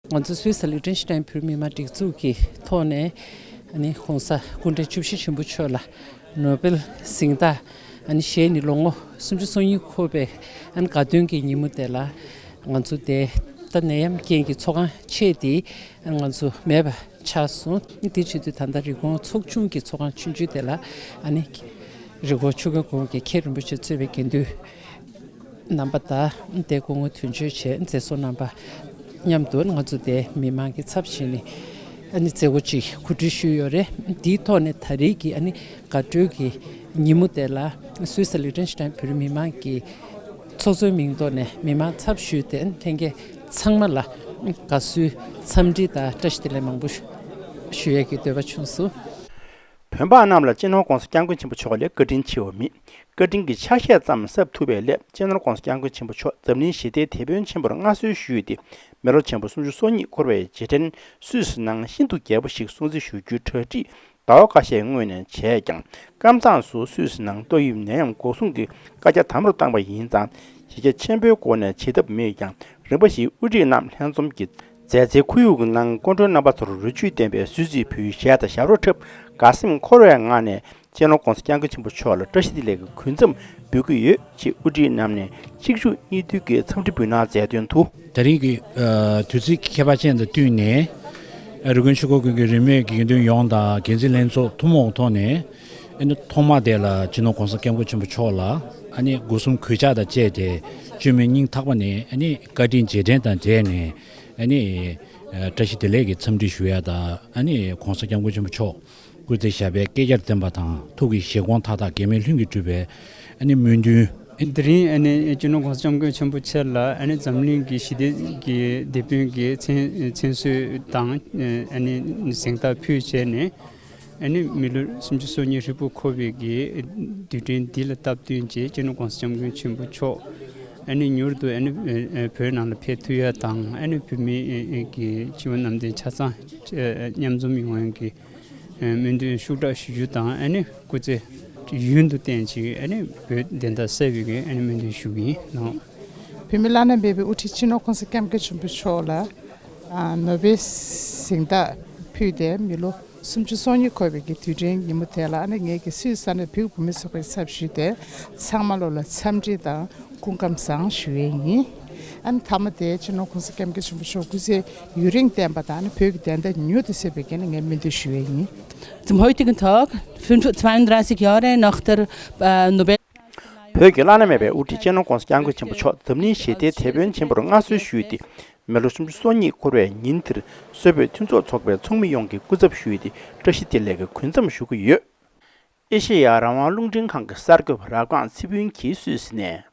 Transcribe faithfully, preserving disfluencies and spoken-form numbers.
ང་ཚོ་སུད་སི་ལི་ཊེན་ཤི་ཊན་བོད་མི་མང་སྒྲིག་འཛུགས་ཀྱི་ཐོག་ནས་ཨ་ནི་༸གོང་ས་སྐུ་ཕྲེང་བཅུ་བཞི་ཆེན་པོ་མཆོག་ལ་ནོ་བེལ་གཟེངས་རྟགས་ཨ་ནི་བཞེས་ནས་ལོ་ངོ་སུམ་ཅུ་སོ་གཉིས་འཁོར་བའི་ཨ་ནི་དགའ་སྟོན་གྱི་ཉིན་མོ་དེ་ལ་ང་ཚོ་དེ་ད་ནད་ཡམས་རྐྱེན་གྱི་ཚོགས་ཁང་ཆད་དེ་ཨ་ནི་ང་ཚོ་མེད་པ་ཆགས་སོང་། དེ་བྱེད་དུས་ད་ལྟ་རི་ཀོན་ཚོགས་ཆུང་གི་ཚོགས་ཁང་ཆུང་ཆུང་དེ་ལ་ཨ་ནི་རི་ཀོན་ཆོས་འཁོར་དགོན་གྱི་མཁན་རིན་པོ་ཆེ་གཙོས་པའི་དགེ་འདུན་རྣམ་པ་དང་དེ་སྐུ་ངོ་དོན་གཅོད་བཅས་མཛད་གཙོ་རྣམ་པ་མཉམ་དུ་ང་ཚོ་དེ་མི་མང་གི་ཚབ་བྱས་ནས་ཨ་ནི་མཛད་སྒོ་ཅིག་གོ་སྒྲིག་ཞུས་ཡོད་རེད། དེའི་ཐོག་ནས་ད་རེས་ཀྱི་ཨ་ནི་དགའ་སྤྲོའི་གི་ཉིན་མོ་དེ་ལ་སུད་སི་ལི་ཊེན་ཤི་ཊན་བོད་རིགས་མི་མང་གི་ཚོགས་གཙོའི་མིང་ཐོག་ནས་མི་མང་ཚབ་ཞུས་ཏེ་ལྷན་རྒྱས་ཚང་མ་ལ་དགའ་བསུའི་འཚམས་འདྲི་དང་བཀྲ་ཤིས་བདེ་ལེགས་མང་པོ་ཞུ་ཡས་ཀྱི་འདོད་པ་བྱུང་སོང་། བོད་འབངས་རྣམས་ལ་སྤྱི་ནོར་༸གོང་ས་༸སྐྱབས་མགོན་ཆེན་པོ་མཆོག་ལས་བཀའ་དྲིན་ཆེ་བ་མེད། བཀའ་དྲིན་གྱི་ཆ་ཤས་ཙམ་གསབ་ཐུབ་པའི་སླད་སྤྱི་ནོར་༸གོང་ས་༸སྐྱབས་མགོན་ཆེན་པོ་མཆོག་འཛམ་གླིང་ཞི་བདེའི་དེད་དཔོན་ཆེན་པོར་མངའ་གསོལ་ཞུས་ཏེ་མི་ལོ་ཆེན་པོ་སུམ་ཅུ་སོ་གཉིས་འཁོར་བའི་རྗེས་དྲན་སུད་སི་ནང་ཤིན་ཏུ་རྒྱས་པོ་ཞིག་སྲུང་བརྩི་ཞུ་རྒྱུའི་གྲ་སྒྲིག་ཟླ་བ་ཁ་ཤས་སྔོན་ནས་བྱས་ཀྱང་། ཀམ་ཚང་སུད་སི་ནང་ཏོག་དབྱིབས་ནད་ཡམས་འགོག་སྲུང་གི་བཀའ་རྒྱ་དམ་རུ་བཏང་བ་ཡིན་ཙང་གཞི་རྒྱ་ཆེན་པོའི་སྒོ་ནས་བྱེད་ཐབས་མེད་ཀྱང་། རིམ་པ་བཞིན་དབུ་ཁྲིད་རྣམས་ལྷན་འཛོམས་ཀྱིས་མཛད་རྗེས་ཁོར་ཡུག་གི་ནང་སྐུ་མགྲོན་རྣམ་པ་ཚོར་རོ་བཅུད་ལྡན་པའི་གསོལ་ཚིགས་ཕུལ། ཞལ་དང་ཞབས་བྲོ་འཁྲབ། དགའ་སེམས་འཁོལ་བའི་ངང་ནས་སྤྱི་ནོར་༸གོང་ས་༸སྐྱབས་མགོན་ཆེན་པོ་མཆོག་ལ་བཀྲ་ཤིས་བདེ་ལེགས་ཀྱི་གུས་མཚམས་འབུལ་གྱི་ཡོད་ཅེས་དབུ་ཁྲིད་རྣམས་ནས་གཅིག་མཇུག་གཉིས་མཐུད་ཀྱིས་འཚམས་འདྲི་འབུལ་གནང་མཛད་དོན་དུ། ད་རིང་གི་དུས་ཚིགས་ཁྱད་པར་ཅན་དང་བསྟུན་ནས་རི་ཀོན་ཆོས་འཁོར་དགོན་གྱི་རིས་མེད་དགེ་འདུན་ཡོངས་དང་འགན་འཛིན་ལྷན་ཚོགས་ཐུན་མོང་ཐོག་ནས་ཨ་ནི་ཐོག་མ་དེ་ལ་སྤྱི་ནོར་༸གོང་ས་༸སྐྱབས་མགོན་ཆེན་པོ་མཆོག་ལ་ཨ་ནི་སྒོ་གསུམ་གུས་ཕྱག་དང་བཅས་ཏེ་བཅོས་མིན་སྙིང་ཐག་པ་ནས་ཨ་ནི་བཀའ་དྲིན་རྗེས་དྲན་དང་འབྲེལ་ནས་ཨ་ནི་བཀྲ་ཤིས་བདེ་ལེགས་ཀྱི་འཚམས་འདྲི་ཞུ་ཡ་དང་ཨ་ནི་༸གོང་ས་༸སྐྱབས་མགོན་ཆེན་པོ་མཆོག་སྐུ་ཚེ་ཞབས་པད་བསྐལ་བརྒྱར་བརྟན་པ་དང་ཐུགས་ཀྱི་བཞེད་དགོངས་མཐའ་དག་འགལ་མེད་ལྷུན་གྱིས་གྲུབ་པའི་ཨ་ནི་སྨོན་འདུན། དེ་རིང་ཨ་ནི་སྤྱི་ནོར་༸གོང་ས་༸སྐྱབས་མགོན་ཆེན་པོ་མཆོག་ལ་ཨ་ནི་འཛམ་གླིང་གི་ཞི་བདེ་གི་དེད་དཔོན་གྱི་མཚན་མཚན་གསོལ་དང་ཨ་ནི་གཟེངས་རྟགས་ཕུལ་བྱས་ནས་ཨ་ནི་མི་ལོ་སུམ་ཅུ་སོ་གཉིས་ཧྲིལ་པོ་འཁོར་བའི་གི་དུས་དྲན་འདི་ལ་སྟབས་བསྟུན་བྱས་སྤྱི་ནོར་༸གོང་ས་༸སྐྱབས་མགོན་ཆེན་པོ་མཆོག་ཨ་ནི་མྱུར་དུ་ཨ་ནི་བོད་ནང་ལ་ཕེབས་ཐུབ་ཡ་དང་ཨ་ནི་བོད་མི་གི་སྤྱི་བོ་གནམ་བསྟན་ཆ་ཚང་མཉམ་འཛོམས་ཡོང་ཡ་གི་སྨོན་འདུན་ཤུགས་དྲག་ཞུ་རྒྱུ་དང་ཨ་ནི་སྐུ་ཚེ་ཡུན་དུ་བརྟན་ཅིག་ཨ་ནི་བོད་བདེན་མཐའ་གསལ་བའི་གི་ཨ་ནི་སྨོན་འདུན་ཞུ་གི་ཡིན་ནོ། བོད་མི་བླ་ན་མེད་པའི་དབུ་ཁྲིད་སྤྱི་ནོར་༸གོང་ས་༸སྐྱབས་མགོན་ཆེན་པོ་མཆོག་ལ་ཨ་ནོ་བེལ་གཟེངས་རྟགས་ཕུལ་ཏེ་མི་ལོ་སུམ་ཅུ་སོ་གཉིས་འཁོར་བའི་གི་དུས་དྲན་ཉིན་མོ་དེ་ལ་ཨ་ནི་ངེད་ཀྱི་སུད་སི་ས་གནས་བོད་བུད་མེད་ཚོགས་པའི་ཚབ་ཞུས་ཏེ་ཚང་མ་ལོ་ལ་འཚམས་འདྲི་དང་སྐུ་ཁམས་བཟང་ཞུ་ཡས་ཡིན། ཨ་ནི་མཐའ་མ་དེ་སྤྱི་ནོར་༸གོང་ས་༸སྐྱབས་མགོན་ཆེན་པོ་མཆོག་སྐུ་ཚེ་ཡུན་རིང་བརྟན་པ་དང་ཨ་ནི་བོད་ཀྱི་བདེན་མཐའ་མྱུར་དུ་གསལ་བའི་སྒོ་ནས་ངས་སྨོན་འདུན་ཞུ་ཡས་ཡིན། Zum heutigen Tag, fünf, zweiunddreißig Jahre nach der äh, Nobel- བོད་ཀྱི་བླ་ན་མེད་པའི་དབུ་ཁྲིད་སྤྱི་ནོར་༸གོང་ས་༸སྐྱབས་མགོན་ཆེན་པོ་མཆོག་འཛམ་གླིང་ཞི་བདེའི་དེད་དཔོན་ཆེན་པོར་མངའ་གསོལ་ཞུས་ཏེ་མི་ལོ་སུམ་ཅུ་སོ་གཉིས་འཁོར་བའི་ཉིན་དེར་སུད་བོད་མཐུན་ཚོགས་ཚོགས་པའི་ཚོགས་མི་ཡོངས་ཀྱིས་སྐུ་ཚབ་ཞུས་ཏེ་བཀྲ་ཤིས་བདེ་ལེགས་ཀྱི་གུས་མཚམས་ཞུ་གི་ཡོད། ཨེ་ཤེ་ཡ་རང་དབང་རླུང་འཕྲིན་ཁང་གི་གསར་འགོད་པ་རབ་སྒང་ཚེ་ཕུན་གྱིས་སུད་སི་ནས།